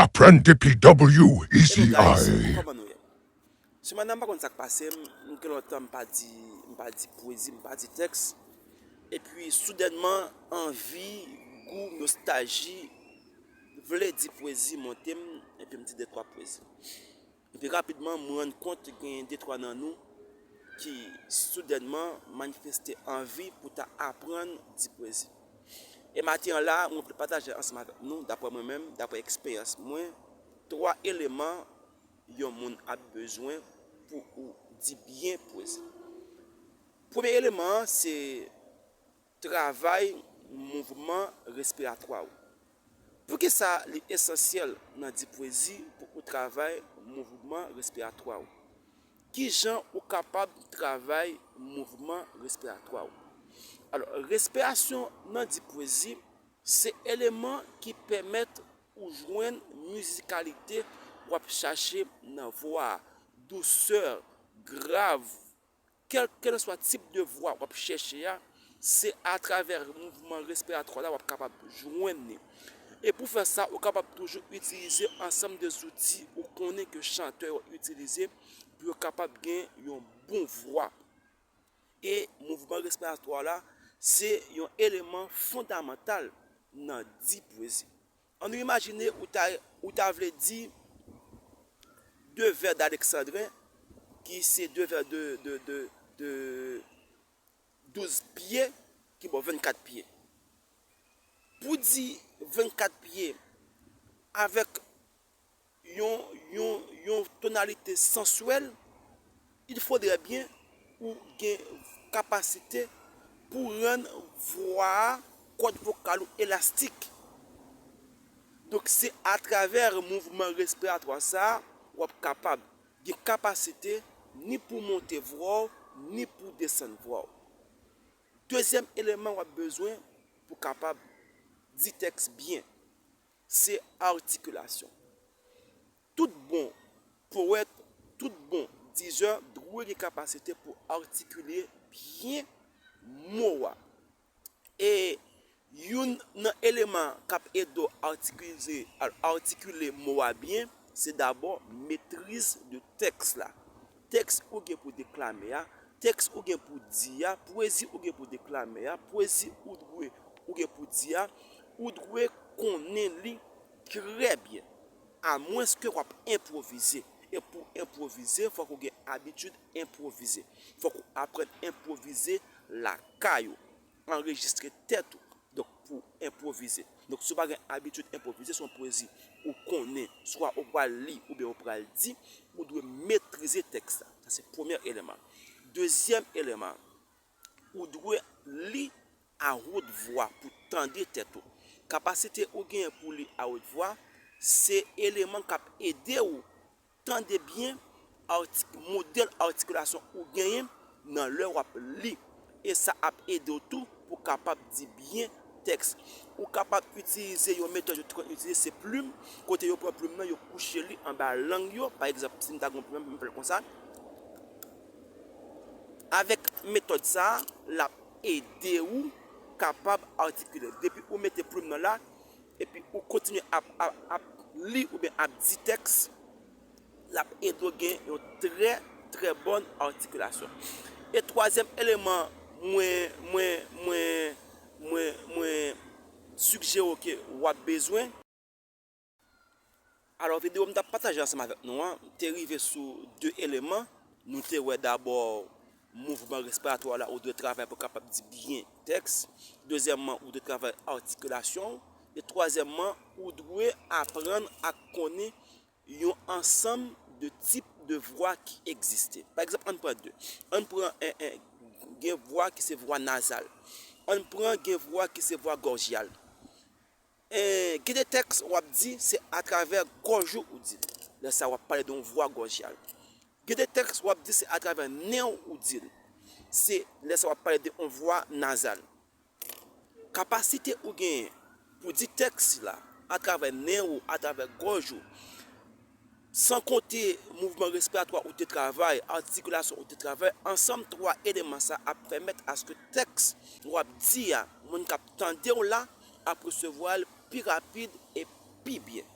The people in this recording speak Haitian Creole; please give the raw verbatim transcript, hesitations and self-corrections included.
Apprend P W E C I. Hello guys, kòman nou ye? Semèn nan m pa konn sa k pase m, m gen lontan m pa di, m pa di pwezi, m pa di tèks. Epi soudènman, anvi, gou, nostalji, vle di pwezi monte m, epi m di de twa pwezi. Epi rapidman, m rann kont gen de twa nan nou ki soudènman manifeste anvi pou ta aprann di pwezi. E maten an la, mwen vle pataje ansanm avèk nou, daprè mwen menm, daprè eksperyans mwen, twa eleman yon moun ap bezwen pou ou di byen pwezi. Premye eleman an se travay mouvman respiratwa w. Poukisa li esansyèl nan di pwezi pou ou travay mouvman respiratwa w? Kijan ou kapab travay mouvman respiratwa w? Alò, respirasyon nan di pwezi se eleman ki pèmèt ou jwenn mizikalite w ap chache nan vwa a, dousè, grav, kèlkelanswa tip de vwa w ap chèche a, se atravè mouvman respiratwa la w ap kapab jwenn li. E pou fè sa, ou kapab toujou itilize ansanm de zouti ou konnen ke chantè yo itilize pou yo kapab gen yon bon vwa. E mouvman respiratwa la, se yon eleman fondamantal nan di pwezi. Ann nou imajine ou ta, ou ta vle di de vè d'aleksandren, ki se de vè de, de, de, de douz pye, ki ba w vennkat pye. Pou di vennkat pye avèk yon, yon, yon tonalite sanswèl, il faudrait bien ou gen kapasite pou rann vwa a, kòd vokal ou elastik. Donk, se atravè mouvman respiratwa sa a, w ap kapab gen kapasite ni pou monte vwa w, ni pou desann vwa w. Dezyèm eleman w ap bezwen pou kapab di tèks byen, se atikilasyon. Tout bon powèt, tout bon dizè dwe gen kapasite pou atikile byen mo a. E youn nan eleman k ap ede w atikile, atikile mo a byen, se dabò metriz de tèks la. Tèks ou gen pou deklame a, tèks ou gen pou di a, pwezi ou gen pou deklame a, pwezi ou dwe, ou gen pou di a, ou dwe konnen li trè byen. Amwenske w ap enpwovize. E pou enpwovize, fòk ou gen abitid enpwovize. Fòk ou aprann enpwovize lakay ou. Anrejistre tèt ou. Donk, pou enpwovize. Donk, si w pa gen abitid enpwovize, se yon pwezi ou konnen, swa ou pral li oubyen ou pral di, ou dwe metrize tèks la. Sa se premye eleman. Dezyèm eleman, ou dwe li a wot vwa pou tande tèt ou. Kapasite ou genyen pou li a wot vwa, se eleman k ap ede w tande byen, atik-, modèl atikilasyon ou genyen nan lè w ap li. E sa ap ede w tou pou w kapab di byen tèks. Ou kapab itilize yon metòd yo te konn itilize, se plim, kote yo pran plim nan, yo kouche li anba lang yo. Pa egzanp, si m ta gen yon plim, m fè l konsa. Avèk metòd sa a, l ap ede w kapab atikile. Depi ou mete plim nan la, epi ou kontinye ap, ap, ap li oubyen ap di tèks, l ap ede w gen yon trè, trè bòn atikilasyon. E twazyèm eleman mwen, mwen, mwen, mwen, mwen sigjere w ke w ap bezwen. Alò, videyo m t ap pataje ansanm avèk nou an, te rive sou de eleman. Nou te wè dabò mouvman respiratwa la, ou dwe travay pou kapab di byen tèks. Dezyèmman, ou dwe travay atikilasyon w. E twazyèmman, ou dwe aprann ak konnen yon ansanm de tip de vwa ki egziste. Pa egzanp, ann pran de. Ann pran, en, en, gen vwa ki se vwa nazal. Ann pran gen vwa ki se vwa gòjyal. En, gen de tèks w ap di, se atravè gòj ou ou di l. Lè sa a, w ap pale de yon vwa gòjyal. Gen de tèks w ap di, se atravè nen w ou di l. Se lè sa a, w ap pale de yon vwa nazal. Kapasite ou genyen pou di tèks sila atravè nen ou, atravè gòj ou, san konte mouvman respiratwa ou te travay, atikilasyon ou te travay, ansanm twa eleman sa ap pèmèt aske tèks w ap di a, moun k ap tande w la, ap resevwa l pi rapid e pi byen.